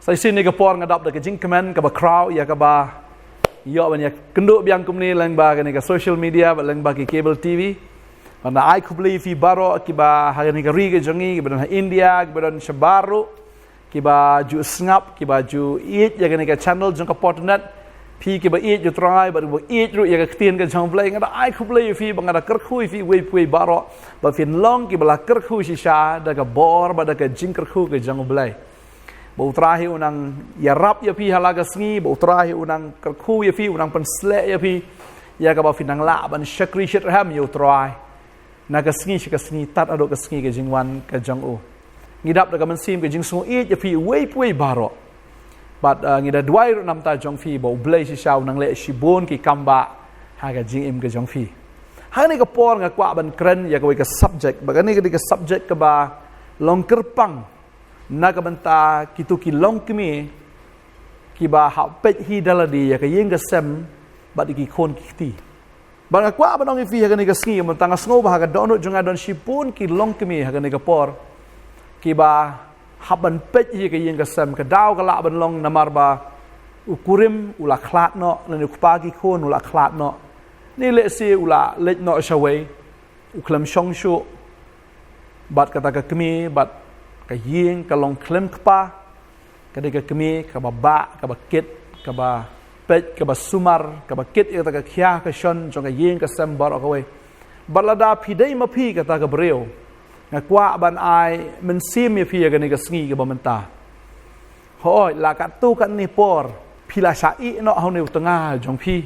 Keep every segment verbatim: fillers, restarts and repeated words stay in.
Te shisien kane ka por nga dap da ka jingkmen kaba khraw ïa kaba ïoh ban ïakynduh biang kumne lyngba kane ka social media bad lyngba ki cable T V. Bad nga ai khublei ïa phi baroh kiba ha kane ka ri ka jong ngi, kiba don ha India, kiba don shabar ruh, kiba ju sngap, kiba ju ïeit ïa kane ka channel jong ka Potternet. Phi kiba ïeit ïa U Trai bad kiba ïeit ruh ïa ka ktien ka jong U Blei, nga da ai khublei ïa phi bad nga da kyrkhu ïa phi uwei pa uwei baroh ba phin long kiba la kyrkhu shisha da ka bor bad da ka jingkyrkhu ka jong U Blei. Ba U Trai hi u nang ïarap ïa phi ha la ka sngi, ba U Trai hi u nang kyrkhu ïa phi, u nang pynshlur ïa phi, ïa kaba phin nang lah ban shakri shitrhem ïa U Trai na ka sngi sha ka sngi, tad haduh ka sngi ka jingwan ka jong u. Ngi dap da ka mynsiem ka jingsngewbha ïa phi uwei pa uwei baroh. Bad, uh, ngi da duwai ruh namar jong phi ba U Blei shisha u nang leh shibun ki kam ba ha ka jingim ka jong phi. Ha kane ka por nga kwah ban kren ïa kawei ka subject, ba kane ka dei ka subject kaba long kyrpang na ka bynta kito ki longkmie kiba hap peit hi da lade ïa ka ïing ka sem bad ïa ki khun ki kti. Bad nga kwah ban ong ïa phi ha kane ka sngi, mynta nga sngew ba ha ka dohnud jong nga don shibun ki longkmie ha kane ka por kiba hap ban peit hi ïa ka ïing ka sem, ka daw ka lah ban long namar ba u kurim u la khlad noh, lane u kpa ki khun u la khlad noh, ne lehse u la leit noh shawei, u khlem shong shuh bad kata ka kmie, bad ka ïing ka long khlem kpa. Ka dei ka kmie kaba bah, kaba kit, kaba peit, kaba sumar, kaba kit ïa kata ka khia ka shon jong ka ïing ka sem baroh kawei. Bad lada phi dei ma phi kata ka briew, nga kwah ban ai mynsiem ïa phi ha kane ka sngi kaba mynta. Hooid, la katto katne por phi la shah ïeh noh ha une u tnga jong phi.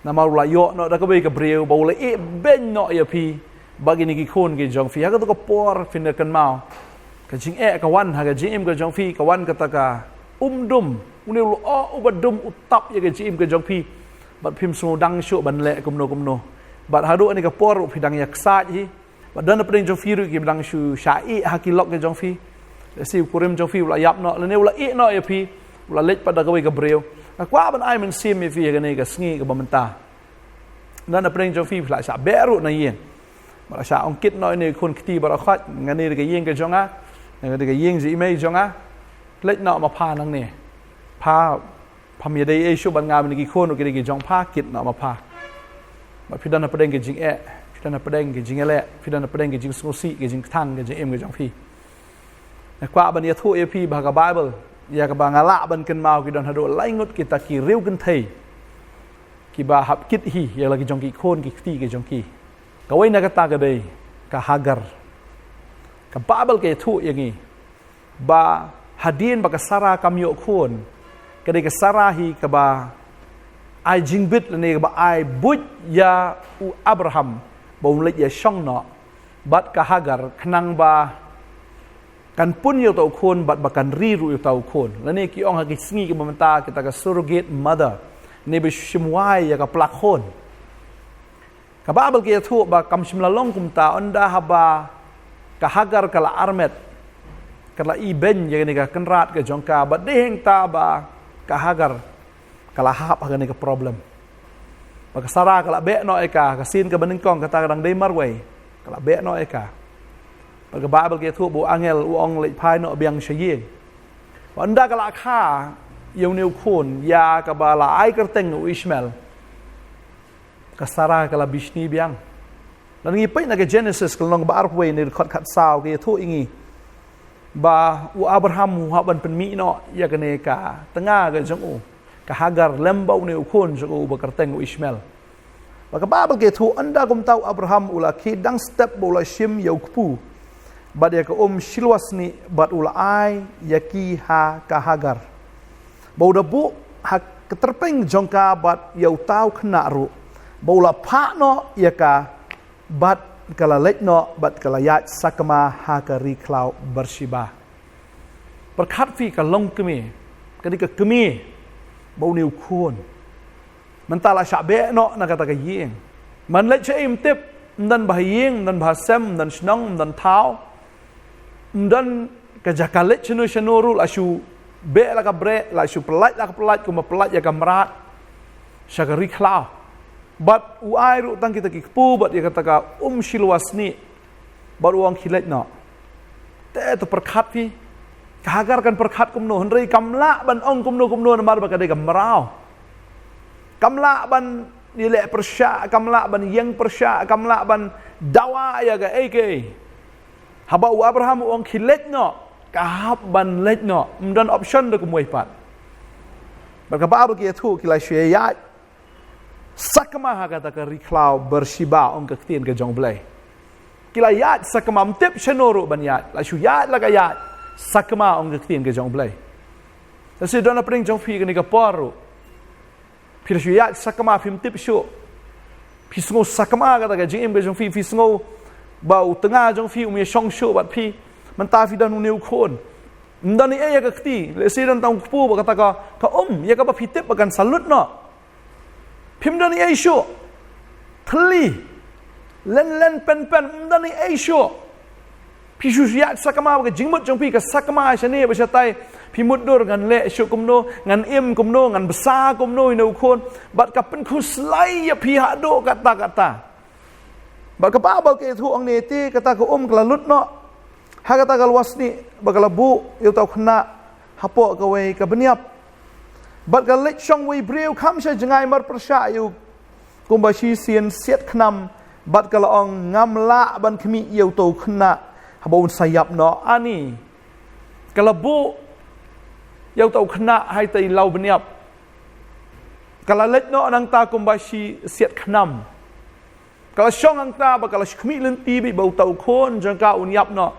Namar u la ïoh noh da kawei ka briew ba u la ïeh beiñ noh ïa phi bad kine ki khun ki jong phi. Ha kato ka por phin da kynmaw, ka jingeh ka wan ha ka jingim ka jong phi, ka wan kata ka umdum, une u lyoh uba dum u tap ïa ka jingim ka jong phi. Bad phim sngewdang shuh ban leh kumno kumno. Bad haduh kane ka por phi dang ïaksaid hi. Bad don hapdeng jong phi ruh kiba dang shu shah ïeh ha ki lok ki jong phi. Lehse u kurim jong phi u la ïap noh, lane u la ïeh noh ïa phi, u la leit pat da kawei ka briew. Nga kwah ban ai mynsiem ïa phi ha kane ka sngi kaba mynta. Don hapdeng jong phi, phi la shah beh ruh na ïing. Ba la shah ong kit noh ïa une u khun kti baroh khoit, nga ne ka ïing ka jong nga, nga ne ka ïing jong i mei jong nga. Leit noh ma pha nangne. Pha Pham ïadei ei shuh bad nga, mynne ki khun ruh ki dei ki jong pha, kit noh ma pha. Bad phi don hapdeng ki jingeh, phi don hapdeng ki jingïaleh, phi don hapdeng ki jingsngewsih, ki jingkthang, ki jingim ki jong phi. Nga kwah ban ïathuh ïa phi ba ha ka Baibl, ïa kaba nga lah ban kynmaw ki don haduh lai ngut kita ki riewkynthei kiba hap kit hi ïa la ki jong ki khun ki kti ki jong ki. Kawei na kata ka dei ka Hagar. Ka Baibl ka ïathuh ïa ngi ba hadien ba ka Sara kam ïoh khun, ka dei ka Sara hi kaba ai jingbit lane kaba ai buit ïa u Abraham ba un leit ïashong noh bad ka Hagar khnang ba kan pun ïa uta u khun bad ba kan ri ruh ïa uta u khun. Lane ki ong ha ki sngi kiba mynta kita ka surrogate mother, ne ba shim wai ïa ka pla khun. Ka Baibl ka ïathuh ba kam shym la long kumta, ynda haba ka Hagar ka la armet, ka la ibeiñ ïa kane ka kynrad ka jong ka, bad dei hangta ba ka Hagar ka la hap ha kane ka problem. Ba ka Sara ka la beh noh ïa ka, ka sien kaba nyngkong kata ka dang dei marwei, ka la beh noh ïa ka. Bad ka Baibl ka ïathuh ba u angel u ong leit phai noh biang sha ïing. Ba ynda ka la kha ïa une u khun ïa kaba la ai kyrteng u Ishmael, ka Sara ka la bishni biang. Lada ngi peit na ka Genesis ka lynnong ba arphew wei, ne dkhot khatsaw, ka ïathuh ïa ngi ba u Abraham u hap ban pynmih noh ïa kane ka tnga ka jong u, ka Hagar, lem bad une u khun jong u ba kyrteng u Ishmael. Bad ka Baibl ka ïathuh, ynda kumta u Abraham u la khie dang step ba u la shim ïa u kpu bad ïa ka um shilwa snieh, bad u la ai ïa ki ha ka Hagar. Ba u da buh ha ka tyrpeng jong ka bad ïa uta u khynnah ruh, ba u la phah noh ïa ka, bad ka la leit noh bad ka la ïaid sakma ha ka ri khlaw Beersheba. Pyrkhat phi, ka longkmie, ka dei ka kmie bad une u khun. Mynta la shah beh noh na kata ka ïing. Ban leit shaei ym tip, ym don bha ïing, ym don bha sem, ym don shnong, ym don thaw, ym don ka jaka leit shano shano ruh, la shu beh la ka beh, la shu pyllait la ka pyllait, kumba pyllait ïa ka mrad sha ka ri khlaw. Bad u ai ruh tang kita ki kpu bad ïa kata ka um shilwa snieh, bad u ong khie leit noh. Te to pyrkhat phi, Ka Hagar kan pyrkhat kumno, hynrei kam lah ban ong kumno kumno namar ba ka dei ka mraw. Kam lah ban ïaleh pyrshah, kam lah ban ïeng pyrshah, kam lah ban dawa ïa kaei kaei. Haba u Abraham u ong khie leit noh, ka hap ban leit noh, ym don option da kumwei pat. Bad ka Baibl ki ïathuh ki la shu ïaid sakma ha kata ka ri khlaw Beersheba, ong ka ktien ka jong U Blei. Ki la ïaid sakma, ym tip shano ruh ban ïaid, la shu ïaid la ka ïaid sakma, ong ka ktien ka jong U Blei. Lehse don hapdeng jong phi kane ka por ruh, phi la shu ïaid sakma, phim tip shuh. Phi sngew sakma kata ka jingim ka jong phi, phi sngew ba u tnga jong phi um ïashong shuh bad phi. Mynta phi don une u khun, ym don ei ei ïa ka kti, lehse don tang u kpu bad kata ka, ka um ïa kaba phi tip ba kan sa lut noh. Phim don ei ei shuh. Thylli, len len pen pen, ym don ei ei shuh. Phi shu ïaid sakma bad ka jingmut jong phi ka sakma shane bad shatai. Phi mutdur ngan leh shuh kumno, ngan im kumno, ngan bsa kumno ïa une u khun. Bad ka pynkhuslai ïa phi haduh katta katta. Bad ka Baibl ka ïathuh hangne te kata ka um ka la lut noh ha kata ka lwasnieh bad ka la buh ïa uta u khynnah hapoh kawei ka bynïap. Bad ka leit shong uwei u briew kham sha jngai marpyrshah ïa u kumba shisien siat khnam, bad ka la ong, ngam lah ban khmih ïa uta u khynnah haba un sa ïap noh. Ani, ka la buh ïa uta u khynnah ha ita i law bynïap. Ka la leit noh nangta kumba shi siat khnam. Ka la shong hangta bad ka la khmih lynti beit ba uta u khun jong ka un ïap noh.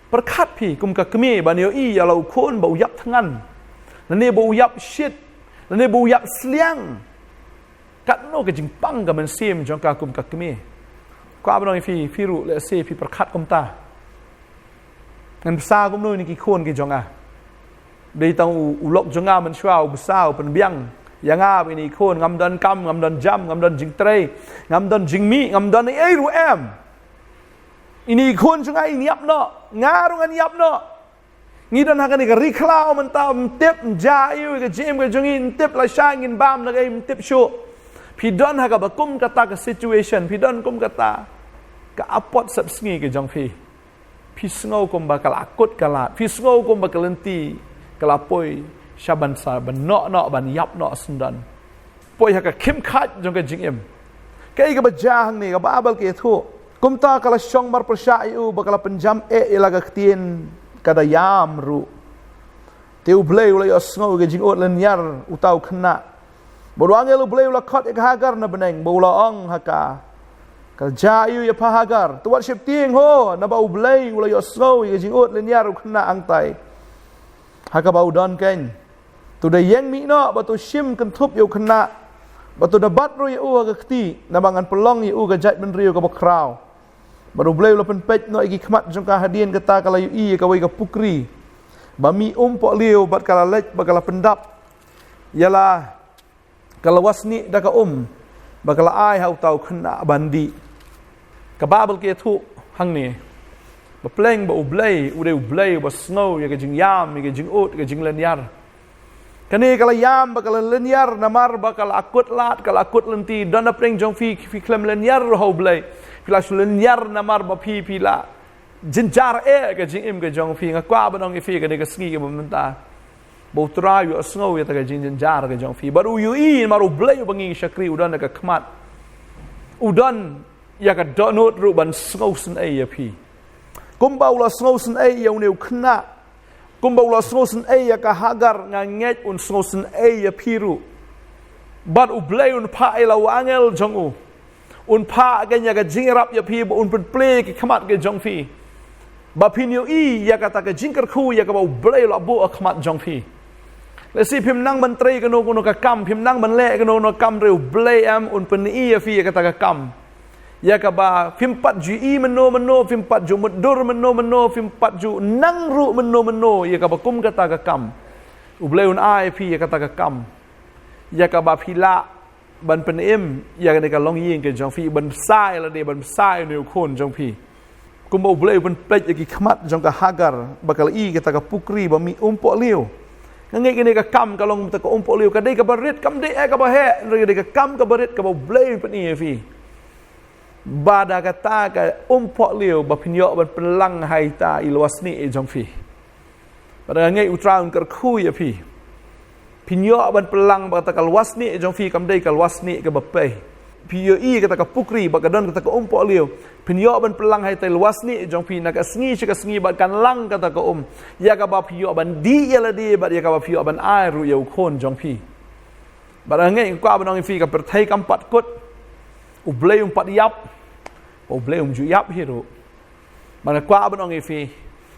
Pyrkhat phi kum ka kmie ban ïohi ïa la u khun ba u ïap thngan, lane ba u ïap shit, lane ba u ïap sliang. Katno ka jingpang ka mynsiem jong ka kum ka kmie. Kwah ban ong ïa phi, phi ruh lehse phi pyrkhat kumta. Ngan bsa kumno ïa ine i khun ki jong nga. Dei tang u, u lok jong nga mynshuwa u bsa, u pynbiang ïa nga bad ine i khun, ngam don kam, ngam don jam, ngam don jingtrei, ngam don jingmih, ngam don ei ei ruh em. Ine i khun jong nga in ïap noh, nga ruh ngan ïap noh. Ngi don ha kane ka ri khlaw mynta, ym tip, ym jia ïa u ïa ka jingim ka jong ngi, ym tip lashai ngin bam na kaei, ym tip shuh. Phi don ha kaba kum kata ka situation, phi don kum kata ka apot sepsngi ka jong phi. Phi sngew kumba ka la kut ka lad, phi sngew kumba ka lynti ka la poi sha ban sa, ban noh noh, ban ïap noh syndon. Poi ha ka khim khat jong ka jingim. Kaei kaba jia hangne, ka Baibl ka ïathuh, kumta ka la shong marpyrshah ïa u bad ka la pynjam eh ïa la ka ktien, ka da ïam ruh. Te U Blei u la ïohsngew ïa ka jingud lynñiar uta u khynnah. Bad u angel U Blei u la khot ïa ka Hagar na bneng bad u la ong ha ka, ka la jia ïa u ïa pha Hagar, to wat sheptieng ho, naba U Blei u la ïohsngew ïa ka jingud lynñiar u khynnah hangtai ha kaba u don keiñ. To da ïeng mih noh bad to shim kynthup ïa u khynnah, bad to da bat ruh ïa u ha ka kti, naba ngan pynlong ïa u ka jaitbynriew kaba khraw. Bad U Blei u la pynpeit noh ïa ki khmat jong ka hadien kata ka la ïohi ïa kawei ka pukri ba mih umpohliew, bad ka la leit bad ka la pyndap ïa la ka lwasnieh da ka um, bad ka la ai ha uta u khynnah ban dih. Ka Baibl ka ïathuh hangne ba pleng ba U Blei u dei U Blei uba sngew ïa ka jingïam, ïa ka jingud, ïa ka jinglynñiar. Kane ka la ïam bad ka la lynñiar namar ba ka la kut lad, ka la kut lynti. Don na pdeng jong phi, phi khlem lynñiar ruh ha U Blei, phi la shu lynñiar namar ba phi, phi la jynjar eh ka jingim ka jong phi. Nga kwah ban ong ïa phi kane ka sngi kaba mynta ba U Trai u ïohsngew ïa kata ka jingjynjar ka jong phi, bad u ïohi namar U Blei uba ngi shakri u don ïa ka khmat, u don ïa ka dohnud ruh ban sngewsynei ïa phi. Kumba u la sngewsynei ïa une u khynnah, kumba u la sngewsynei ïa ka Hagar, nga ngeit un sngewsynei ïa phi ruh. Bad U Blei un phah ïa la u angel jong u, un phah keiñ ïa ka jingïarap ïa phi, ba un pynplie ki khmat ki jong phi, ba phin ïohi ïa kata ka jingkyrkhu ïa kaba U Blei u la buh ha khmat jong phi. Lehse phim nang ban trei kano kano ka kam, phim nang ban leh kano kano ka kam, hynrei U Blei em un pyni ïa phi ïa kata ka kam, ïa kaba phim pat ju ïohi mynno mynno, phim pat ju mutdur mynno mynno, phim pat ju nang ruh mynno mynno ïa kaba kum kata ka kam. U Blei un ai ïa phi ïa kata ka kam, ïa kaba phi lah ban pynim ïa kane ka longïing ka jong phi, ban bsa ïa lade, ban bsa ïa une u khun jong phi. Kumba U Blei u pynpeit ïa ki khmat jong ka Hagar ba ka la i kata ka pukri ba mih umpohliew. Nga ngeit kane ka kam ka long kata ka umpohliew ka dei kaba rit, kam dei eh kaba heh, hynrei ka dei ka kam kaba rit kaba U Blei u pyni ïa phi. Ba da kata ka umpohliew ba phin ïoh ban pynlang ha ita i lwasnieh jong phi. Bad nga ngeit U Trai un kyrkhu ïa phi. Phin ïoh ban pynlang ba kata ka lwasnieh jong phi kam dei ka lwasnieh kaba pei. Phi ïohi kata ka pukri ba ka don kata ka um pohliew. Phin ïoh ban pynlang ha ita i lwasnieh jong phi na ka sngi sha ka sngi bad kan lang kata ka um. Ïa kaba phi ïoh ban dih ïa lade bad ïa kaba phi ïoh ban ai ruh ïa u khun jong phi. Bad nga ngeit nga kwah ban ong ïa phi ka pyrthei kam pat kut. U Blei um pat ïap. U Blei um ju ïap hi ruh. Bad nga kwah ban ong ïa phi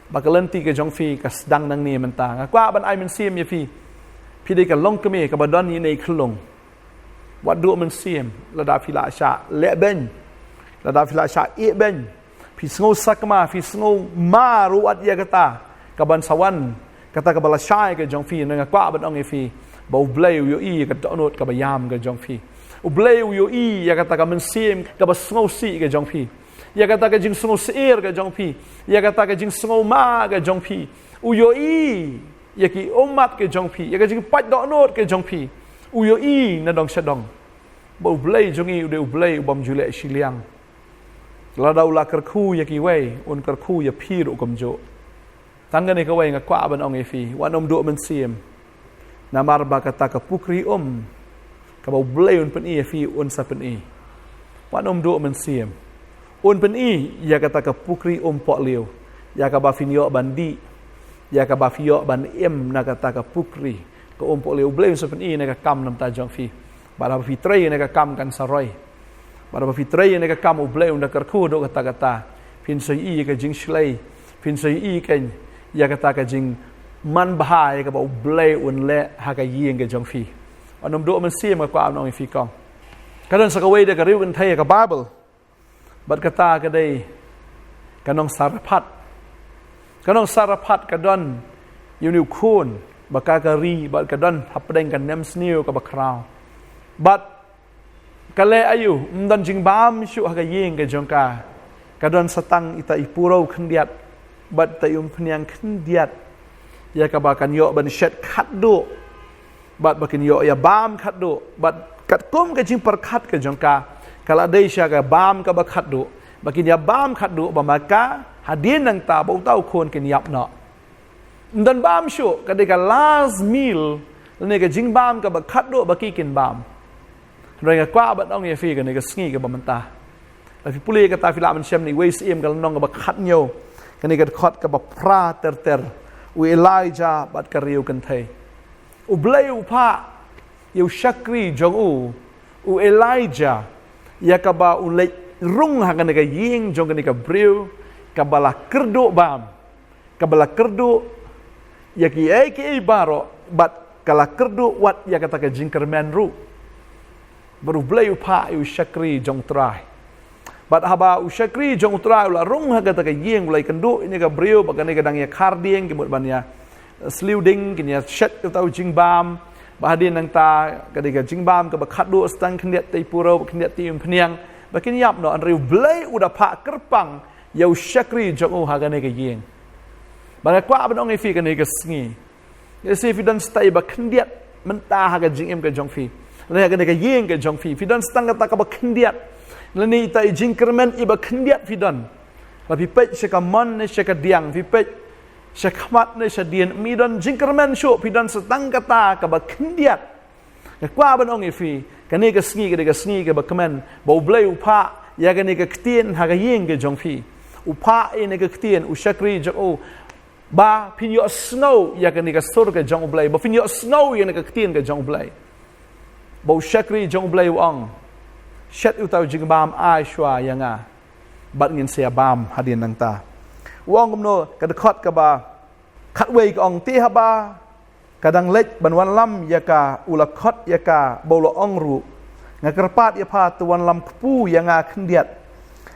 ba ka lynti ka jong phi ka sdang nangne mynta. Nga kwah ban ai mynsiem ïa phi. Phi dei ka longkmie kaba don ïa ine i khyllung. Wat duh mynsiem lada phi la shah leh beiñ, lada phi la shah ïeh beiñ. Phi sngew sakma, phi sngew ma ruh wat ïa kata kaban sa wan, kata kaba lashai ka jong phi. Nga kwah ban ong ïa phi ba U Blei u ïohi ïa ka dohnud kaba ïam ka jong phi. U Blei u ïohi ïa kata ka mynsiem kaba sngewsih ka jong phi, ïa kata ka jingsngewsyier ka jong phi, ïa kata ka jingsngewma ka jong phi. U ïohi ïa ki ummat ka jong phi, ïa ka jingpait dohnud ka jong phi. U ïohi na dong sha dong. Ba U Blei jong ngi u dei U Blei u bym ju leh shiliang. Lada u la kyrkhu ïa kiwei, un kyrkhu ïa phi ruh kumjuh. Tang kane kawei nga kwah ban ong ïa phi, wat nym duh mynsiem. Namar ba kata ka pukri um kaba U Blei un pyni ïa phi un sa pyni. Wat nym duh mynsiem. Un pyni ïa kata ka pukri um pohliew, ïa kaba phin ïoh ban dih, ïa kaba phi ïoh ban im na kata ka pukri ka um pohliew. U Blei un sa pyni na ka kam namar jong phi. Bad haba phi trei ïa kane ka kam kan sa roi. Bad haba phi trei ïa kane ka kam U Blei un da kyrkhu haduh katta katta. Phin sa ïohi ïa ka jingshlei, phin sa ïohi ïa kata ka jingmanbha ïa kaba U Blei un leh ha ka ïing ka jong phi. Wat nym duh mynsiem, nga kwah ban ong ïa phi kong. Ka don sa kawei de ka riew kynthei ha ka Baibl. Bad kata ka dei ka Nongsaraphat. Ka Nongsaraphat ka don ïa une u khun ba ka ka ri bad ka don hapdeng ka nemsniew kaba khraw. Bad ka leh aïu? Ym don jingbam shuh ha ka ïing ka jong ka. Ka don sa tang ita i purew khyndiat bad ita i umphniang khyndiat, ïa kaba kan ïoh ban shet khatduh bad ba kin ïoh ïa bam khatduh. Bad katkum ka jingpyrkhat ka jong ka, ka la dei sha ka bam kaba khatduh, ba kin ïa bam khatduh ba ma ka hadien nangta ba uta u khun kin ïap noh. Ym don bam shuh, ka dei ka last meal lane ka jingbam kaba khatduh ba ki kin bam. Hynrei nga kwah ban ong ïa phi kane ka sngi kaba mynta, lada phi pule kata phi lah ban shem na Iwei Syiem ka lynnong kaba khathynñiew, kane ka dkhot kaba phra ter ter. U Elijah bad ka riew kynthei. U Blei u phah ïa u shakri jong u, u Elijah, ïa kaba u leit rung ha kane ka ïing jong kane ka briew kaba la kyrduh bam, kaba la kyrduh ïa kiei kiei baroh, bad ka la kyrduh wat ïa kata ka jingkyrmen ruh. Bad U Blei u phah ïa u shakri jong U Trai. Bad haba u shakri jong U Trai u la rung ha kata ka ïing, u la ïakynduh ïa kane ka briew, ba kane ka dang ïa khar dieng, ki mut ban ïa sliew ding, kin ïa shet ïa uta u jingbam. Ba hadien nangta ka dei ka jingbam kaba khatduh, sa tang khyndiat ita i purew, khyndiat ita i umphniang, ba kin ïap noh. Hynrei U Blei u da phah kyrpang ïa u shakri jong u ha kane ka ïing. Bad nga kwah ban ong ïa phi kane ka sngi, lehse phi don sa ita iba khyndiat mynta ha ka jingim ka jong phi, lane ha kane ka ïing ka jong phi, phi don sa tang kata kaba khyndiat, lane ita i jingkyrmen iba khyndiat phi don. Lada phi peit sha ka mon ne sha ka diang, phi peit sha khmat ne sha dien, ym don jingkyrmen shuh, phi don sa tang kata kaba khyndiat. Nga kwah ban ong ïa phi, kane ka sngi ka dei ka sngi kaba kmen ba U Blei u phah ïa kane ka ktien ha ka ïing ka jong phi. U phah ïa kane ka ktien, u shakri jong u, ba phin ïohsngew ïa kane ka sur ka jong U Blei, ba phin ïohsngew ïa kane ka ktien ka jong U Blei. Ba u shakri jong U Blei u ong, shet ïa uta u jingbam ai shuwa ïa nga, bad ngin sa ïa bam hadien nangta. U ong kumno, ka dkhot kaba khatwei ka ong, te haba ka dang leit ban wallam ïa ka, u la khot ïa ka, ba u la ong ruh, nga kyrpad ïa pha, to wallam kpu ïa nga khyndiat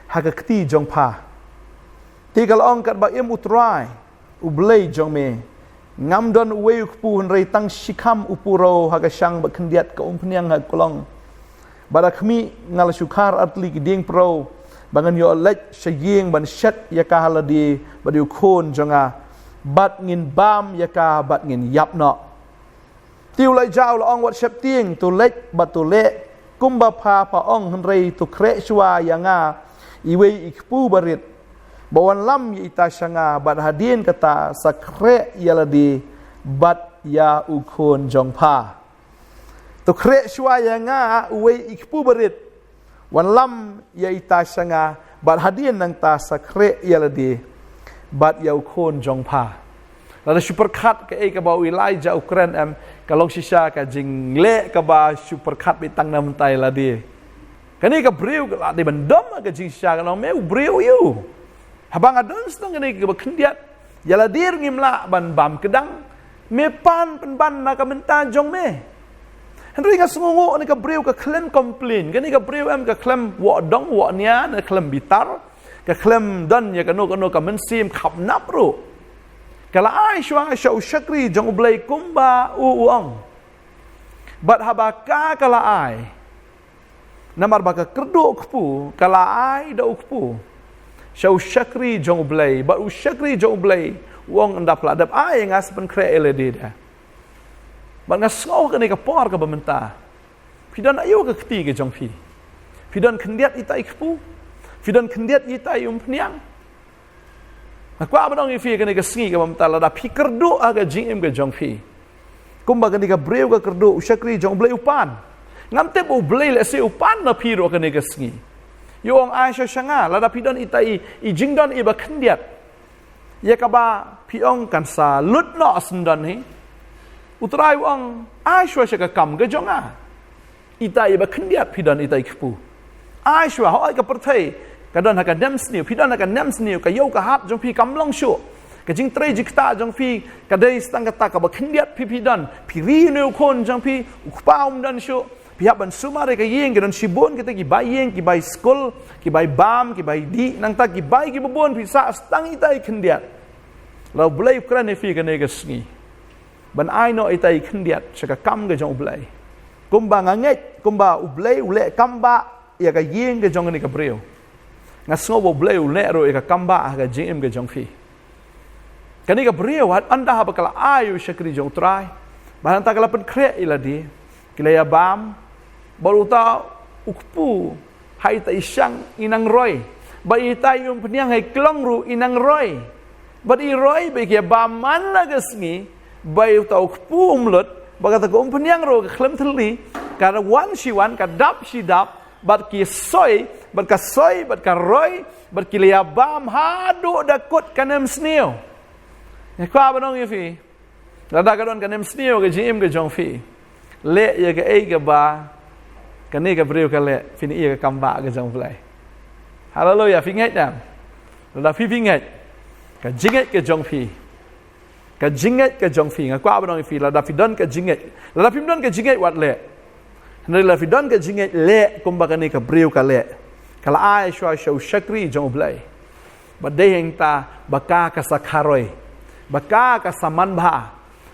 ha ka kti jong pha. Te ka la ong, katba im U Trai U Blei jong me, ngam don uwei u kpu, hynrei tang shikham u purew ha ka shang, bad khyndiat ka umphniang ha ka kulong. Bad ha khmih, nga la shu khar artylli ki dieng purew ba ngan ïoh leit sha ïing ban shet ïa ka ha lade bad ïa u khun jong nga, bad ngin bam ïa ka bad ngin ïap noh. Te u Elijah u la ong, wat sheptieng, to leit bad to leh kumba pha, pha ong, hynrei to khreh shuwa ïa nga iwei i kpu barit. ba wanlam ïa ita sha nga, bad hadien kata sa khreh ïa lade bad ïa u khun jong pha. To khreh shuwa ïa nga uwei i kpu barit, wanlam ïa ita sha nga, bad hadien nangta sa khreh ïa lade bad ïa u khun jong pha. Lada shu pyrkhat kaei kaba u Elijah u kren em, ka long shisha ka jingleh kaba shu pyrkhat beit tang na mynta ïa lade. Kane ka briew ka la dei ban dom ha ka jingshisha, ka long, me u briew ïa u. Haba nga don sdang kane kaba khyndiat, ïa lade ruh ngim lah ban bam kdang, me pan pynban na ka bynta jong me. Hynrei nga sngewnguh kane ka briew ka khlem complain, kane ka briew em ka khlem wah dong wah nian, ka khlem bitar, ka khlem don ïa kano kano ka mynsiem khapnap ruh. Ka la ai shuwa sha u shakri jong U Blei kumba u u ong. Bad haba ka ka la ai, namar ba ka kyrduh kpu, ka la ai da u kpu sha u shakri jong U Blei, bad u shakri jong U Blei u ong, ynda phi la dep ai ïa nga, sa pynkhreh ïa lade de. Bad nga sngew kane ka por kaba mynta, phi don aïu ha ka kti ka jong phi? Phi don khyndiat ita i kpu? Phi don khyndiat ita i umphniang? Nga kwah ban ong ïa phi kane ka sngi kaba mynta, lada phi kyrduh ha ka jingim ka jong phi, kumba kane ka briew ka kyrduh, u shakri jong U Blei u pan. Ngam tip U Blei lehse u pan na phi ruh kane ka sngi. Ïa u ong, ai shuwa sha nga, lada phi don ita i, i jingdon iba khyndiat, ïa kaba phi ong kan sa lut noh syndon hi. U Trai u ong, ai shuwa sha ka kam ka jong nga. Ita iba khyndiat phi don ita i kpu. Ai shuwa, hooid ka pyrthei ka don ha ka nemsniew, phi don ha ka nemsniew, ka ïew ka hat jong phi kam long shuh. Ka jingtrei jingktah jong phi ka dei tang kata kaba khyndiat phi, phi don. Phi ri ïa une u khun jong phi, u kpa um don shuh. Phi hap ban sumar ïa ka ïing, ki don shibun kita ki bai ïing, ki bai skul, ki bai bam, ki bai dih, nangta ki bai kiba bun, phi sah tang ita i khyndiat. La U Blei u kren ïa phi kane ka sngi ban ai noh ita i khyndiat sha ka kam ka jong U Blei. Kumba nga ngeit, kumba U Blei u leh kam ba ïa ka ïing ka jong kane ka briew, nga sngew ba U Blei u leh ruh ïa ka kam ba ha ka jingim ka jong phi. Kane ka briew, ynda haba ka la ai u shakri jong U Trai, ba hangta ka la pynkhreh ïa lade, ki la ïa bam, bad uta u kpu ha ita i shang i nang roi, bad ita i umphniang ha i klong ruh i nang roi. Bad i roi bad ki ïa bam man la ka sngi, bad uta u kpu um lut, bad kata ka umphniang ruh ka khlem thylli, ka wan shi wan, ka dap shi dap, bad ki soi, bad ka soi, bad ka roi, bad ki la ïa bam haduh da kut ka nemsniew. Nga kwah ban ong ïa phi, lada ka don ka nemsniew ka jingim ka jong phi, leh ïa kaei kaba kane ka briew ka leh, phin ïoh ïa ka kam ba ka jong U Blei. Haleluia, phi ngeit ne em? Lada phi, phi ngeit, ka jingngeit ka jong phi, ka jingngeit ka jong phi, nga kwah ban ong ïa phi, lada phi don ka jingngeit, lada phim don ka jingngeit wat leh. Hynrei lada phi don ka jingngeit, leh kumba kane ka briew ka leh. Ka la ai shuwa sha u shakri jong U Blei. Bad dei hangta ba ka ka sa kharoi, ba ka ka sa manbha,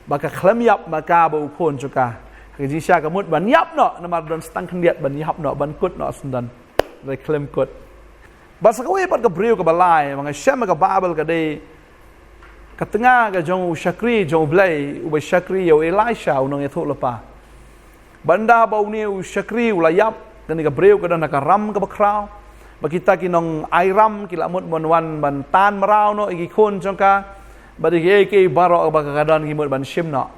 ba ka khlem ïap ma ka bad u khun jong ka. Ha ka jingshisha ka mut ban ïap noh, namar don tang khyndiat ban ïap noh, ban kut noh syndon. Hynrei khlem kut. Bad sa kawei pat ka briew kaba lai, ba nga shem ha ka Baibl, ka dei ka tnga ka jong u shakri jong U Blei, uba shakri ïa u Elisha, u nongïathuhlypa. Bad ynda ba une u shakri u la ïap, kane ka briew ka don ha ka ram kaba khraw, bad kita ki nongai ram ki la mut ban wan ban tan mraw noh ïa ki khun jong ka, bad ïa kiei kiei baroh ba ka ka don ki mut ban shim noh.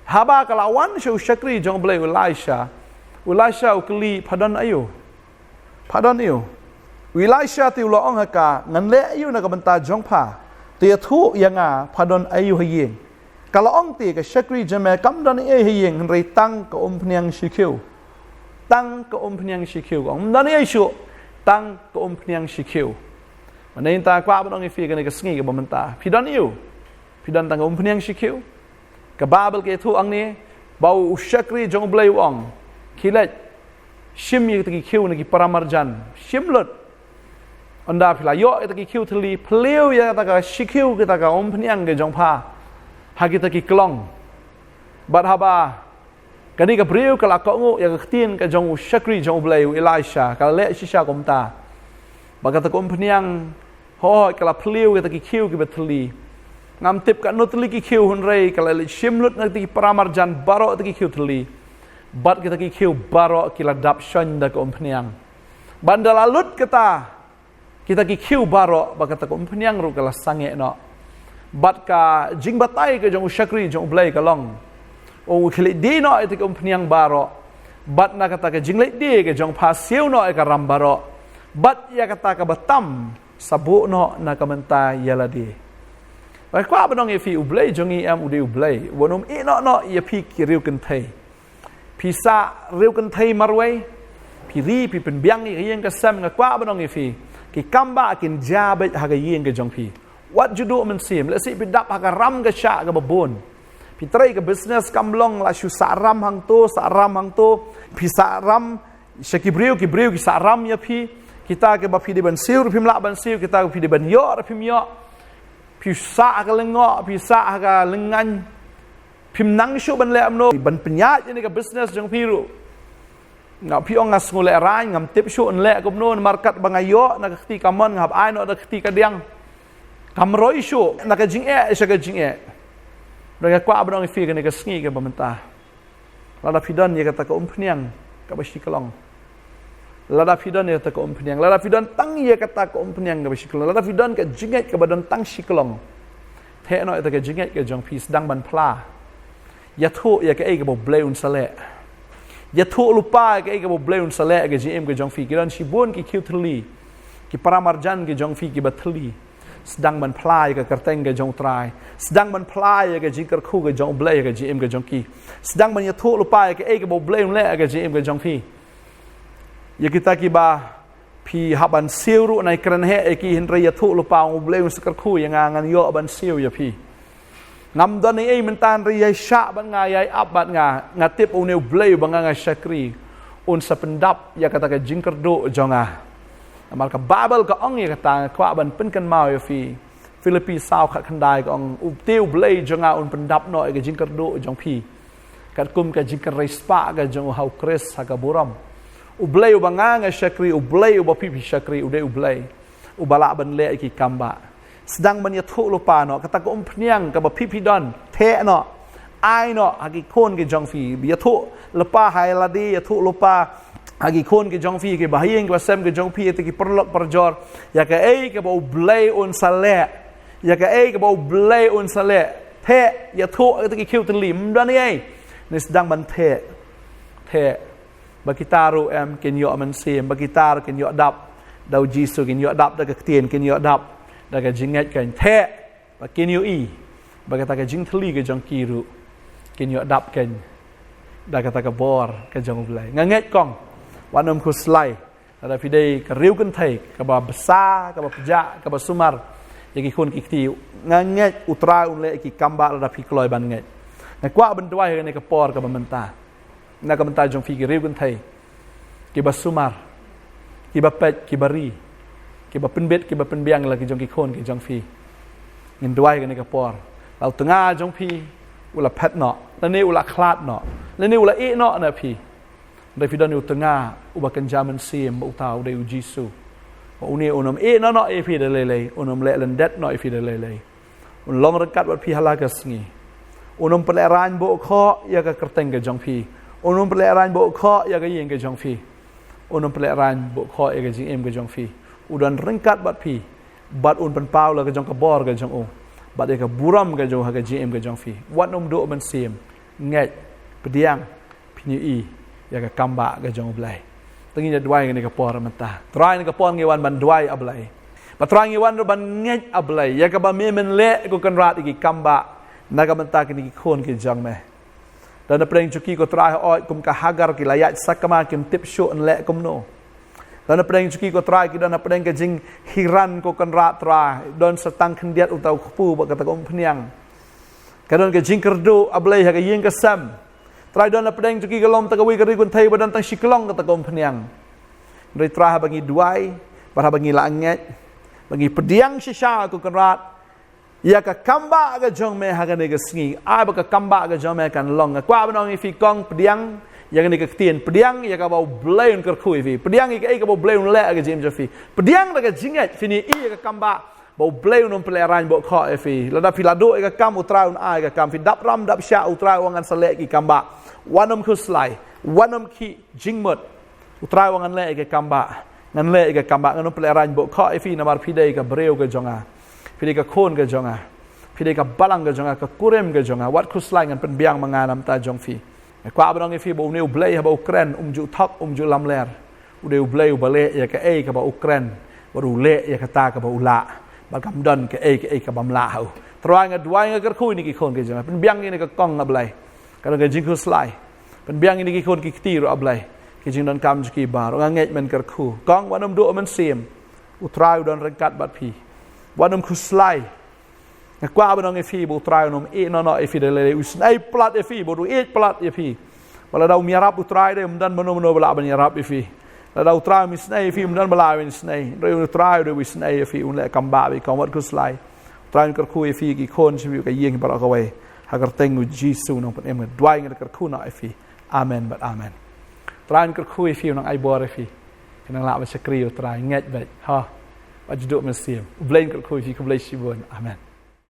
Haba ka la wan sha u shakri jong U Blei u Elisha, u Elisha u kylli, pha don aïu? Pha don aïu? U Elisha te u la ong ha ka, ngan leh aïu na ka bynta jong pha? To ïathuh ïa nga, pha don aïu ha ïing? Ka la ong te, ka shakri jong me kam don ei ei ha ïing, hynrei tang ka umphniang shi khiew. Tang ka umphniang shi khiew. Ka ong, ym don ei ei shuh, tang ka umphniang shi khiew. Mynta nga kwah ban ong ïa phi kane ka sngi kaba mynta, phi don aïu? Phi don tang ka umphniang shi khiew? Ka Baibl ka ïathuh hangne ba u shakri jong U Blei u ong, khie leit shim ïa kita ki khiew na ki para marjan, shim lut. Ynda phi la ïoh kita ki khiew thylli, phylliew ïa kata ka shi khiew, kita ka umphniang ka jong pha ha kita ki klong. Bad haba kane ka briew ka la kohnguh ïa ka ktien ka jong u shakri jong U Blei u Elisha, ka la leh shisha kumta. Bad kata ka umphniang, hooid, ka la phylliew kita ki khiew kiba thylli. Ngam tip katno tylli ki khiew, hynrei ka la leit shim lut na kita ki para marjan baroh kita ki khiew thylli. Bad kita ki khiew baroh ki la dap shon da ka umphniang. Bad ynda la lut kata, Kita ki khiew baroh ba kata ka umphniang ruh ka la sangeh noh. Bad ka jingbatai ka jong u shakri jong U Blei ka long, u khie leit die noh ïa kita ki umphniang baroh, bad na kata ka jingleit die ka jong pha siew noh ïa ka ram baroh, bad ïa kata kaba tam sa buh noh na ka bynta ïa lade. Nga kwah ban ong ïa phi, U Blei jong ngi em u dei U Blei uba nym ïehnoh noh ïa phi ki riew kynthei. Phi sah riew kynthei marwei, phi ri, phi pynbiang ïa ka ïing ka sem. Nga kwah ban ong ïa phi, ki kambah kin jia beit ha ka ïing ka jong phi. Wat ju duh mynsiem, lehse phi dap ha ka ram ka shah kaba bun. Phi trei ka business kam long, la shu sah ram hangto, sah ram hangto. Phi sah ram sha ki briew, ki briew ki sah ram ïa phi. Kita kiba phi dei ban siew ruh phim lah ban siew, kita kiba phi dei ban ïoh ruh phim ïoh. Phi sah ha ka lyngngoh, phi sah ha ka lyngngan. Phim nang shuh ban leh kumno, ban pynïaid ïa kane ka business jong phi ruh. Nga, phi ong nga sngew lehraiñ, ngam tip shuh ban leh kumno, namar katba nga ïoh na ka kti kamon, nga hap ai noh na ka kti kadiang. Kam roi shuh na ka jingeh sha ka jingeh. Nga kwah ban ong ïa phi kane ka sngi kaba mynta, lada phi don ïa kata ka umphniang kaba shiklong, lada phi don ïa kata ka umphniang, lada phi don tang ïa kata ka umphniang kaba shiklong, lada phi don ka jingngeit kaba don tang shiklong, theh noh ïa kata ka jingngeit ka jong phi, sdang ban phla. Ïathuh ïa kaei kaba U Blei un sa leh. Ïathuh lypa ïa kaei kaba U Blei un sa leh ha ka jingim ka jong phi. Ki don shibun ki khiew thylli, ki paramarjan ki jong phi kiba thylli. Sdang ban phla ïa ka kyrteng ka jong U Trai. Sdang ban phla ïa ka jingkyrkhu ka jong U Blei ha ka jingim ka jong ki. Sdang ban ïathuh lypa ïa kaei kaba U Blei un leh ha ka jingim ka jong phi. Ïa kita kiba phi hap ban siew ruh, nai kren heh ïa ki, hynrei ïathuh lypa, ong U Blei un sa kyrkhu ïa nga, ngan ïoh ban siew ïa phi. Ngam don ei ei mynta, hynrei ïai shah bad nga, ïai ap bad nga. Nga tip une U Blei uba nga nga shakri, un sa pyndap ïa kata ka jingkyrduh jong nga. Namar ka Baibl ka ong ïa kata. Nga kwah ban pynkynmaw ïa phi, Philippi saw khatkhyndai ka ong, U Te U Blei jong nga un pyndap noh ïa ka jingkyrduh jong phi, katkum ka jingkyrhai spah ka jong u ha U Khrist ha ka burom. U Blei uba nga nga shakri, U Blei uba phi phi shakri, u dei U Blei uba lah ban leh ïa ki kambah. Sdang ban ïathuh lypa noh, kata ka umphniang kaba phi phi don, theh noh, ai noh ha ki khun ki jong phi. Ïathuh lypa ha lade, ïathuh lypa ha ki khun ki jong phi, kiba ha ïing kiba sem ki jong phi, ïa kita ki paralok parajor, ïa kaei kaba U Blei un sa leh. Ïa kaei kaba U Blei un sa leh. Theh, ïathuh ïa kita ki khiew thylli, ym don ei ei. Ngi sdang ban theh. Theh. Ba kita ruh em kin ïoh mynsiem, ba kita ruh kin ïoh dap da U Jisu, kin ïoh dap da ka ktien, kin ïoh dap da ka jingngeit kein. Theh, ba kin ïohi ba kata ka jingthylli ka jong ki ruh kin ïoh dap kein da kata ka bor ka jong U Blei. Nga ngeit kong, wat nym khuslai. Lada phi dei ka riew kynthei kaba bsa, kaba pjah, kaba sumar ïa ki khun ki kti, nga ngeit U Trai un leh ïa ki kambah lada phi kloi ban ngeit. Nga kwah ban duwai ha kane ka por kaba mynta na ka bynta jong phi ki riew kynthei kiba sumar, kiba peit, kiba ri, kiba pynbit, kiba pynbiang ïa la ki jong ki khun ki jong phi. Ngin duwai ha kane ka por. La u tnga jong phi u la phet noh, lane u la khlad noh, lane u la ïeh noh na phi. Hynrei phi don ïa u tnga uba kynja mynsiem, ba uta u dei U Jisu. Ba une un ym ïeh noh noh ïa phi da lei lei, un ym leh lyndet noh ïa phi da lei lei. Un long ryngkat bad phi ha la ka sngi. Un ym pynlehraiñ buh khoh ïa ka kyrteng ka jong phi. Un ym pynlehraiñ buh khoh ïa ka ïing ka jong phi. Un ym pynlehraiñ buh khoh ïa ka jingim ka jong phi. U don ryngkat bad phi. Bad un pynpaw la ka jong ka bor ka jong u, bad ïa ka burom ka jong u ha ka jingim ka jong phi. Wat nym duh mynsiem. Ngeit, pdiang, phin ïohi ïa ka kambah ka jong U Blei. Te ngin ïa duwai ha kane ka por mynta. Trai, ha kane ka por ngi wan ban duwai, A Blei. Ba Trai, ngi wan ruh ban ngeit, A Blei, ïa kaba me men leh, ko Kynrad, ïa ki kambah na ka bynta kine ki khun ki jong me. Don napdeng jong ki, ko Trai, hooid kum ka Hagar, ki la ïaid sakma, kim tip shuh yn leh kumno. Don napdeng jong ki, ko Trai, ki don napdeng ka jinghiran, ko Kynrad, Trai. Don sa tang khyndiat uta u kpu bad kata ka umphniang. Ka don ka jingkyrduh, A Blei, ha ka ïing ka sem. Trai, don napdeng jong ki ka long tang kawei ka riew kynthei ba don tang shi klong kata ka umphniang. Hynrei Trai, haba ngi duwai bad haba ngi la ngeit, ba ngi pdiang shisha, ko Kynrad, ïa ka kambah ka jong me ha kane ka sngi, ai ba ka kambah ka jong me kan long. Nga kwah ban ong ïa phi kong, pdiang ïa kane ka ktien, pdiang ïa kaba U Blei un kyrkhu ïa phi, pdiang ïa kaei kaba U Blei un leh ha ka jingim jong phi. Pdiang da ka jingngeit, phin ïohi ïa ka kambah ba U Blei un ym pynlehraiñ buh khoh ïa phi. Lada phi la duh ïa ka kam, U Trai un ai ïa ka kam. Phi dap ram dap shah, U Trai u ong ngan sa leh ïa ki kambah. Wat nym khuslai, wat nym khih jingmut. U Trai u ong ngan leh ïa ki kambah. Ngan leh ïa ka kam ba ngan ym pynlehrain bok khoh ïa phi namar phi dei ka briew ka jong nga. Phi dei ka khun ka jong nga. Phi dei ka balang ka jong nga, ka kurim ka jong nga. Wat khuslai, ngan pynbiang ma nga na bynta jong phi. Nga kwah ban ong ïa phi ba une U Blei haba u kren um ju thok, um ju lamler. U dei U Blei uba leh ïa kaei kaba u kren, bad u leh ïa kata kaba u lah. Bad kam don kaei kaei kaba ym lah ha u. Trai, nga duwai, nga kyrkhu ïa kine ki khun ki jong nga. Pynbiang ïa kine ki kong, A Blei. Ka don ka jingkhuslai. Pynbiang ïa kine ki khun ki kti ruh, A Blei. Ki jingdonkam jong ki baroh, nga ngeit men kyrkhu. Kong, wat nym duh mynsiem. U Trai u don ryngkat bad phi. Wat nym khuslai. Nga kwah ban ong ïa phi ba U Trai un ym ïeh noh noh ïa phi da lei lei. U isynei palat ïa phi, bad u ïeit palat ïa phi. Bad lada um ïarap U Trai, dei ym don mano mano ba lah ban ïarap ïa phi. Lada U Trai um isynei ïa phi, ym don ba lah ban isynei. Hynrei U Trai u dei u isynei ïa phi, un leh kam ba phi, kong, wat khuslai. U Trai un kyrkhu ïa phi, ki khun jong phi, ka ïing baroh kawei. Ha ka kyrteng U Jisu Nongpynim nga duwai, nga kyrkhu noh ïa phi. Amen bad amen. U Trai un kyrkhu ïa phi, un nang ai bor ïa phi. Phin nang lah ban shakri ïa U Trai, ngeit beit. Ha. Wat ju duh mynsiem. U Blei un kyrkhu ïa phi, khublei shibun. Amen.